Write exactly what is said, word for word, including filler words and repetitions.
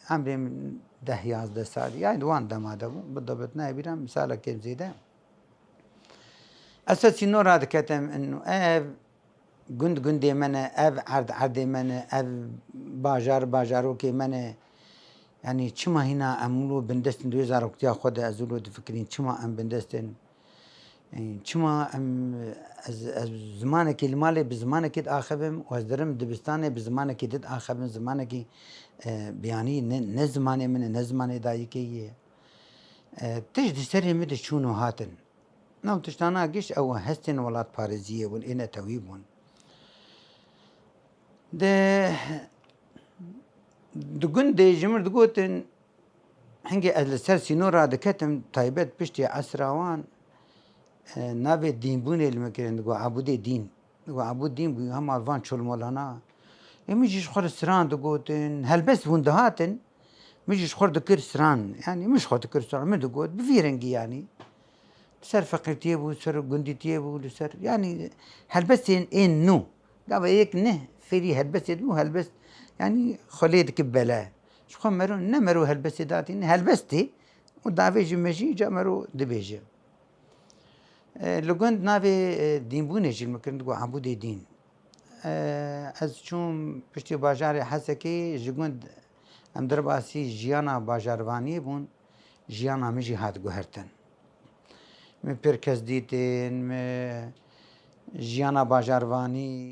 emrê min deh yazdeh salî, yani di wan dema de bû, bidibit nayê bîra min salekê zêde. Ez ser sînor radiketim, inu ev gund gundê me ne, ev erd erdê me ne, ev bajar bajarokê me ne. Yani çima hîna em wilo bindest in di wê zaroktiya xwe de, ez wilo difikirîm, çima em bindest in? Yani çima em, ez, ez zimanekê li malê bi zimanekê diaxivim û ez dirim dibistanê bi zimanekê diaxivim, zimanekî, e, biyanî ne, ne zimanê min e, ne zimanê dayikê ye. E, tişt di serê min de çûn û hatin. Nav tiştana giş ew hestên welatparêziyê bûn, ê netewî bûn. Di, di gundê ji min digotin, hingê ez li ser sînor radiketim, taybet piştî esra wan, e, navê dînbûnê li min kirin, digot Ebûdê Dîn. Digot Ebûd Dîn bû, hema van çolmolana. Ê min jî ji xwe re siran digotin, helbest bûn dihatin, min jî ji xwe re dikir siran. Yani min ji xwe dikir siran, min digot, bi vî rengî yani. Li ser feqîrtiyê bû, li ser gundîtiyê bû, li ser, yani helbestên ên nû. Gava yek ne fêrî helbestê dibû, helbest, yani xwe lê dikir bele. Ji xwe mero, ne mero helbestê datî, ne helbestê û davêjî me jî ca mero dibêje. E, li gund navê, e, dînbûnê jî li min kirin, digot Ebûdê Dîn. E, ez çûm piştî bajarê Hesekê, ji gund em derbasî jiyana bajarvaniyê bûn, jiyana min jî hat guhertin. Min pir kes dîtin, min jiyana bajarvanî,